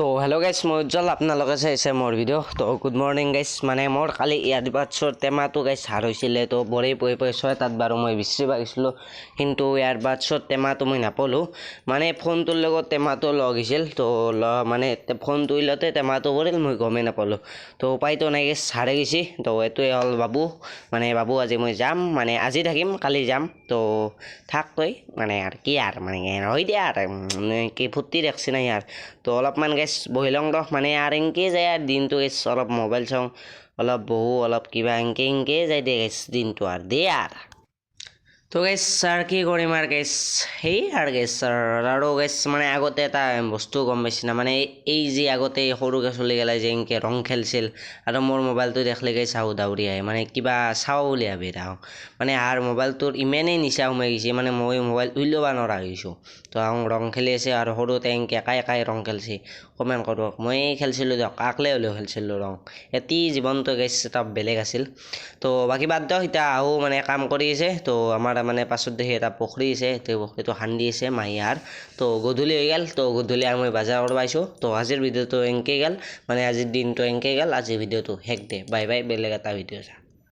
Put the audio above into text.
তো হেল্ল' গাইছ, মই উজ্জ্বল, আপোনালোকে চাইছে মোৰ ভিডিঅ'। তো গুড মৰ্ণিং গাইছ। মানে মোৰ কালি ইয়াৰবাডছৰ টেমাটো গাইছ হাৰ হৈছিলে। তো বৰে পৰি পৰি 6টাত বাৰু মই বিচাৰিব গৈছিলোঁ, কিন্তু ইয়াৰবাডছৰ টেমাটো মই নাপালোঁ। মানে ফোনটোৰ লগত টেমাটো লগ হৈছিল। তো মানে ফোনটো উলিয়াওঁতে টেমাটো পৰিল, মই গমেই নাপালোঁ। তো উপায়টো নাই গাইছ, হাৰে গৈছি। তো এইটোৱে হ'ল বাবু। মানে বাবু, আজি মই যাম, মানে আজি থাকিম, কালি যাম। তো থাক তই, মানে আৰু কি আৰু মানে হয় দিয়া আৰু মানে কি ফূৰ্তি দেখছি নাই আৰু। তো অলপমান গাইছ বহি লওঁ ৰ, মানে আৰু এনকে যায় আৰু দিনটো গাইছ। অলপ মোবাইল চাওঁ, অলপ বহোঁ, অলপ কিবা এনকে এনকে যায় দে গাইছ দিনটো আৰু দে আৰু। তো গাইছ আৰু কি কৰিম আৰু গাইছ, সেই আৰু গাইছ আৰু গাইছ, মানে আগতে এটা বস্তু গম পাইছি না, মানে এই যে আগতে সৰু চলি গেলাই যে এনকে ৰং খেলছিল আৰু মোৰ মোবাইলটো দেখলে গাইছ চাওঁ দাউৰি আহে, মানে কিবা চাওঁ বুলি ভাবে তাহোন। মানে আৰু মোবাইলটোৰ ইমানেই নিচা সোমাই গৈছে, মানে মই মোবাইল উলিয়াব নোৱাৰা হৈছোঁ। তো আহোঁ ৰং খেলি আছে আৰু সৰুতে এনকে কাই কাই ৰং খেলছি কমেণ্ট কৰক। মই খেলছিলোঁ দিয়ক, আকলে হ'লেও খেলছিলোঁ ৰং। এটি জীৱনটো গাইছ এটা বেলেগ আছিল। তো বাকী বাদ দিয়ক, এতিয়া আহোঁ, মানে কাম কৰি আছে। তো আমাৰ মানে পাছত দেখি এটা পুখুৰী আছে, সেই পুখুৰীটো খান্দি আছে মাহীহাৰ। তো গধূলি হৈ গ'ল। তো গধূলি আৰু মই বজাৰ কৰিব আহিছোঁ। তো আজিৰ ভিডিঅ'টো এনকে গ'ল, মানে আজিৰ দিনটো এনকে গ'ল। আজিৰ ভিডিঅ'টো শেষ দে, বাই বাই, বেলেগ এটা ভিডিঅ' চাম।